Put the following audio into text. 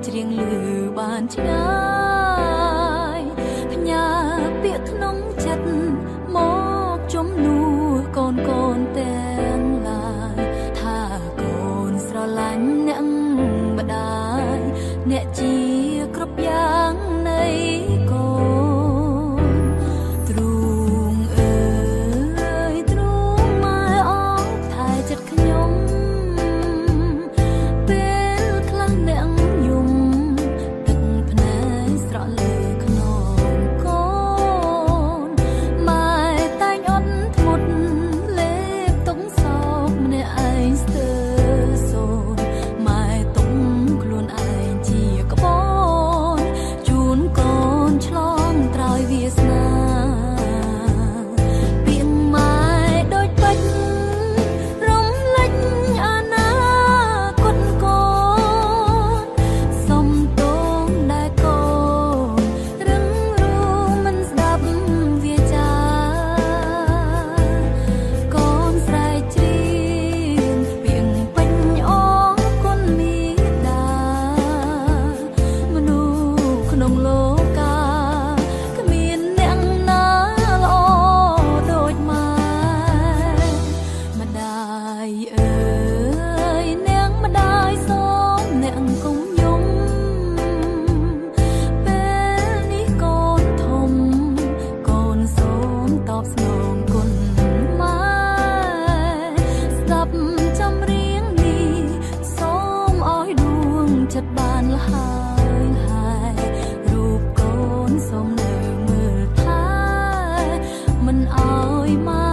ច្រៀងលឺបានឆ្ងាយផ្ញើពាក្យក្នុងចិត្តមកជំនួសកូនកូនទាំងឡាយថាកូនស្រឡាញ់អ្នកម្ដាយអ្នកជាគ្រប់យ៉ាងនៃកូនទ្រូងអើយទ្រូងម៉ែអងថែចិត្តខ្ញុំពេលខ្លះអ្នកយំទឹកភ្នែកស្រក់លើខ្នងកូនម៉ែតែងអត់ធ្មត់លេបទុកសោកម្នាក់ឯងស្ទើរសូន្យម៉ែទុំខ្លួនឯងជាក្បូនជូនកូនឆ្លងត្រើយវាសនាពាក្យម៉ែដូចពេជ្ររំលេចអនាគតកូនសុំទងដែលកូនរឹងរូមិនស្ដាប់វាចាកូនស្រែកច្រៀងពាក្យពេញអរគុណមេដាមនុស្សក្នុងលោកាគ្មានអ្នកណាល្អដូចម៉ែម្ដាយអើយនាងម្ដាយសូមអ្នកកុំយំពេលនេះកូនធំកូនសូមតបស្នងគុណម៉ែស្ដាប់ចម្រៀងនេះសូមឲ្យដួងចិត្តបានលហើយហើយរូបកូនសូមនៅមើលថែមិនឲ្យម៉ែ